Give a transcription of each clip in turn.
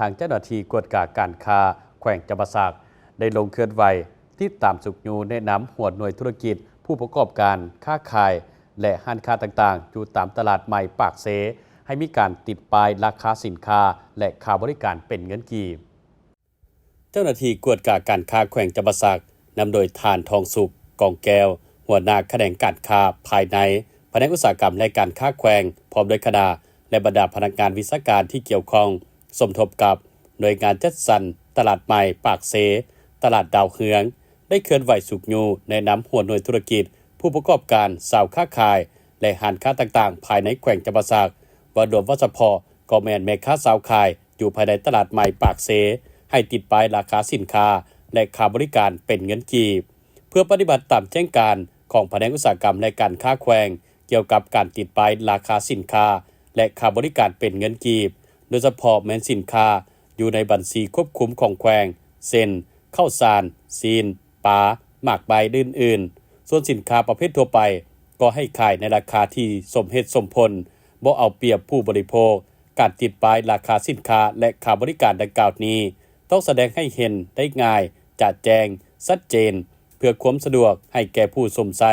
ທາງເຈົ້າໜ້າທີ່ກວດກາການຄ້າແຂວງຈຳປາສັກ ໄດ້ລົງເຄື່ອນໄຫວຕິດຕາມຊຸກຍູ້ແນະນຳຫົວໜ່ວຍທຸລະກິດ, ຜູ້ປະກອບການຄ້າຂາຍ ແລະ ຮ້ານຄ້າຕ່າງໆ ຢູ່ຕາມຕະຫຼາດໃໝ່ປາກເຊ ໃຫ້ມີການຕິດປ້າຍລາຄາສິນຄ້າ ແລະ ຄ່າບໍລິການເປັນເງິນກີບ. ເຈົ້າໜ້າທີ່ກວດກາການຄ້າແຂວງຈຳປາສັກ ນຳໂດຍທ່ານ ທອງສຸກ ກອງແກ້ວ ຫົວໜ້າຂະແໜງການຄ້າພາຍໃນ ພະແນກອຸດສາຫະກຳ ແລະ ການຄ້າແຂວງ ພ້ອມດ້ວຍຄະນະ ແລະ ບັນດາພະນັກງານວິຊາການທີ່ກ່ຽວຂ້ອງ ສົມທົບກັບໜ່ວຍງານຈັດສັນຕະຫຼາດໃໝ່ປາກເຊ, ຕະຫຼາດດາວເຮືອງ ໄດ້ເຄື່ອນໄຫວຊຸກຍູ້ແນະນຳຫົວໜ່ວຍທຸລະກິດ, ຜູ້ປະກອບການ, ຊາວຄ້າຂາຍ ແລະ ຮ້ານຄ້າຕ່າງໆ ພາຍໃນແຂວງຈຳປາສັກ ເວົ້າລວມເວົ້າສະເພາະ ກໍແມ່ນແມ່ຄ້າຊາວຂາຍຢູ່ພາຍໃນຕະຫຼາດໃໝ່ປາກເຊ ໃຫ້ຕິດປ້າຍລາຄາສິນຄ້າ ແລະ ຄ່າບໍລິການເປັນເງິນກີບ ເພື່ອປະຕິບັດຕາມແຈ້ງການຂອງພະແນກອຸດສາຫະກຳ ແລະ ການຄ້າແຂວງ ກ່ຽວກັບການຕິດປ້າຍລາຄາສິນຄ້າ ແລະ ຄ່າບໍລິການເປັນເງິນກີບ, ໂດຍສະເພາະແມ່ນສິນຄ້າຢູ່ໃນບັນຊີຄວບຄຸມຂອງແຂວງ ເຊັ່ນ ເຂົ້າສານ, ຊີ້ນ, ປາ, ໝາກໄມ້ ແລະ ອື່ນໆ. ສ່ວນສິນຄ້າປະເພດທົ່ວໄປ ກໍໃຫ້ຂາຍໃນລາຄາທີ່ສົມເຫດສົມຜົນ, ບໍ່ເອົາປຽບຜູ້ບໍລິໂພກ. ການຕິດປ້າຍລາຄາສິນຄ້າ ແລະ ຄ່າບໍລິການດັ່ງກ່າວນີ້ ຕ້ອງສະແດງໃຫ້ເຫັນໄດ້ງ່າຍ, ຈະແຈ້ງ, ຊັດເຈນ ເພື່ອຄວາມສະດວກໃຫ້ແກ່ຜູ້ຊົມໃຊ້.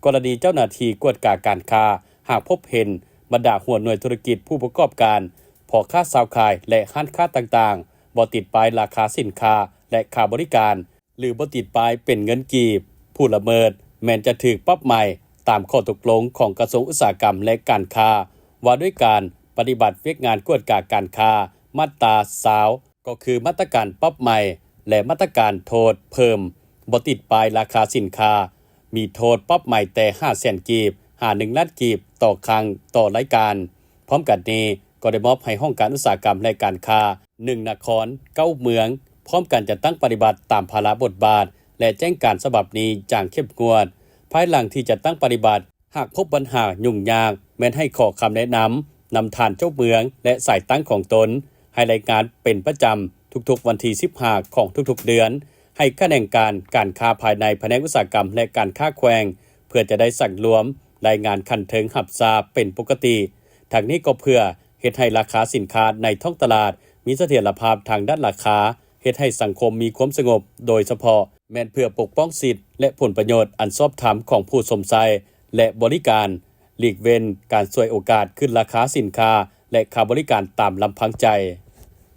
ກໍລະນີເຈົ້າໜ້າທີ່ກວດກາການຄ້າ ຫາກພົບເຫັນບັນດາຫົວໜ່ວຍທຸລະກິດ, ຜູ້ປະກອບການ, ພໍ່ຄ້າຊາວຂາຍ ແລະ ຮ້ານຄ້າຕ່າງໆ ບໍ່ຕິດປ້າຍລາຄາສິນຄ້າ ແລະ ຄ່າບໍລິການ ຫຼື ບໍ່ຕິດປ້າຍເປັນເງິນກີບ, ຜູ້ລະເມີດແມ່ນຈະຖືກປັບໃໝຕາມຂໍ້ຕົກລົງຂອງກະຊວງອຸດສາຫະກຳ ແລະ ການຄ້າ ວ່າດ້ວຍການປະຕິບັດວຽກງານກວດກາການຄ້າ ມາດຕາຊາວ ກໍຄືມາດຕະການປັບໃໝ ແລະ ມາດຕະການໂທດເພີ່ມ ບໍ່ຕິດປ້າຍລາຄາສິນຄ້າ ມີໂທດປັບໃໝແຕ່ຫ້າແສນກີບ ຫາ ໜຶ່ງລ້ານກີບ ຕໍ່ຄັ້ງ ຕໍ່ລາຍການ. ພ້ອມກັນນີ້ ກໍໄດ້ມອບໃຫ້ຫ້ອງການອຸດສາຫະກຳ ແລະ ການຄ້າ ໜຶ່ງນະຄອນ ເກົ້າເມືອງ ພ້ອມກັນຈັດຕັ້ງປະຕິບັດຕາມພາລະບົດບາດ ແລະ ແຈ້ງການສະບັບນີ້ຢ່າງເຂັ້ມງວດ. ພາຍຫຼັງທີ່ຈັດຕັ້ງປະຕິບັດ ຫາກພົບບັນຫາຫຍຸ້ງຍາກ ແມ່ນໃຫ້ຂໍຄຳແນະນຳ ນຳທ່ານເຈົ້າເມືອງ ແລະ ສາຍຕັ້ງຂອງຕົນ ໃຫ້ລາຍງານເປັນປະຈຳທຸກໆວັນທີສິບຫ້າຂອງທຸກໆເດືອນ ໃຫ້ຂະແໜງການການຄ້າພາຍໃນພະແນກອຸດສາຫະກຳ ແລະ ການຄ້າແຂວງ ເພື່ອຈະໄດ້ສັງລວມລາຍງານຂັ້ນເທິງຮັບຊາບເປັນປົກກະຕິ. ທັງນີ້ກໍເພື່ອເຮັດໃຫ້ລາຄາສິນຄ້າໃນທ້ອງຕະຫຼາດມີສະຖຽນລະພາບທາງດ້ານລາຄາ, ເຮັດໃຫ້ສັງຄົມມີຄວາມສະຫງົບ, ໂດຍສະເພາະແມ່ນເພື່ອປົກປ້ອງສິດ ແລະ ຜົນປະໂຫຍດອັນຊອບທຳຂອງຜູ້ຊົມໃຊ້ ແລະ ບໍລິການ, ຫຼີກເວັ້ນການສວຍໂອກາດຂຶ້ນລາຄາສິນຄ້າ ແລະ ຄ່າບໍລິການຕາມລຳພັງໃຈ.